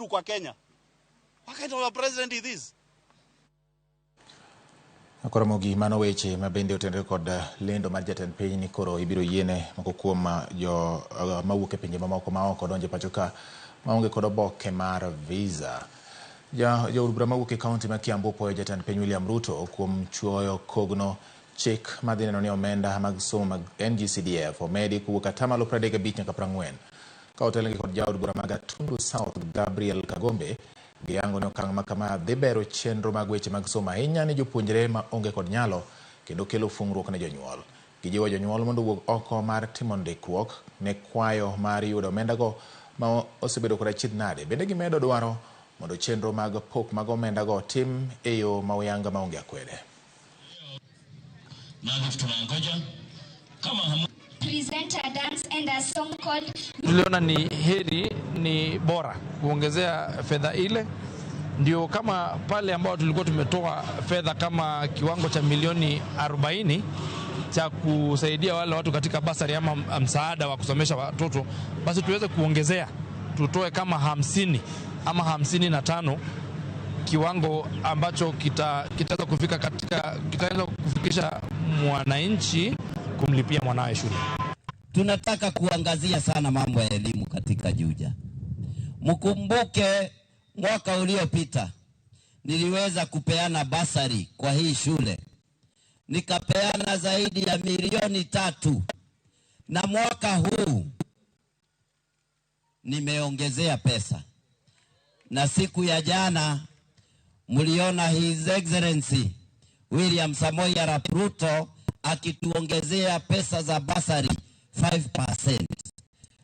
ushuru kwa Kenya. What kind of a president is this? Koro mogik mano weche ma bende otenore kod lendo mar jatend piny ni koro ibiro yiene moko kuom jo mawuok e pinje mamoko ma oko donjo e pacho ka maonge kod oboke mar visa. Jood bura mawuok e kaunti ma Kiambu opuoyo jatend piny William Ruto kuom chuoyo kogno chik madhi neno ni omenda mag somo mag NGCDF omedi kowuok atamalo 35 nyaka 40. Ka otelnegi kod jaod bura ma Gatundu South Gabriel Kagombe, giyango ni okang' ma kama dhi bero chenro mag weche mag somo ahinya ne jopuonjre ma onge kod nyalo kendo kelo fungruok ne jonyuol. Gijiwo jonyuol mondo owuog oko mar timo ndikruok ne kwayo mar yudo omendago ma osebedo kod achiedh nade. Bende gimedo dwaro mondo chenro mag pok mag omendago otim e yo ma oyanga maonge akwede. Tunangoja kama present a dance and a song called Tuliona ni heri ni bora kuongezea fedha ile, ndio kama pale ambao tulikuwa tumetoa fedha kama kiwango cha milioni 40 cha kusaidia wale watu katika basari ama msaada wa kusomesha watoto, basi tuweze kuongezea tutoe kama 50 ama 55, kiwango ambacho kitaweza kufika katika kitaweza kufikisha mwananchi kumlipia mwanawe shule. Tunataka kuangazia sana mambo ya elimu katika Juja. Mkumbuke mwaka uliopita niliweza kupeana basari kwa hii shule, nikapeana zaidi ya milioni 3, na mwaka huu nimeongezea pesa, na siku ya jana mliona His Excellency William Samoei Arap Ruto akituongezea pesa za basari 5%.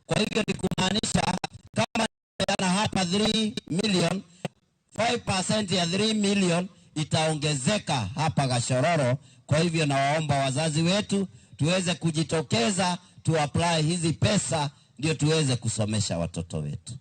Kwa hivyo ni kumaanisha kama na hapa 3 million, 5% ya 3 million itaongezeka hapa Gachororo. Kwa hivyo nawaomba wazazi wetu tuweze kujitokeza tu apply hizi pesa ndio tuweze kusomesha watoto wetu.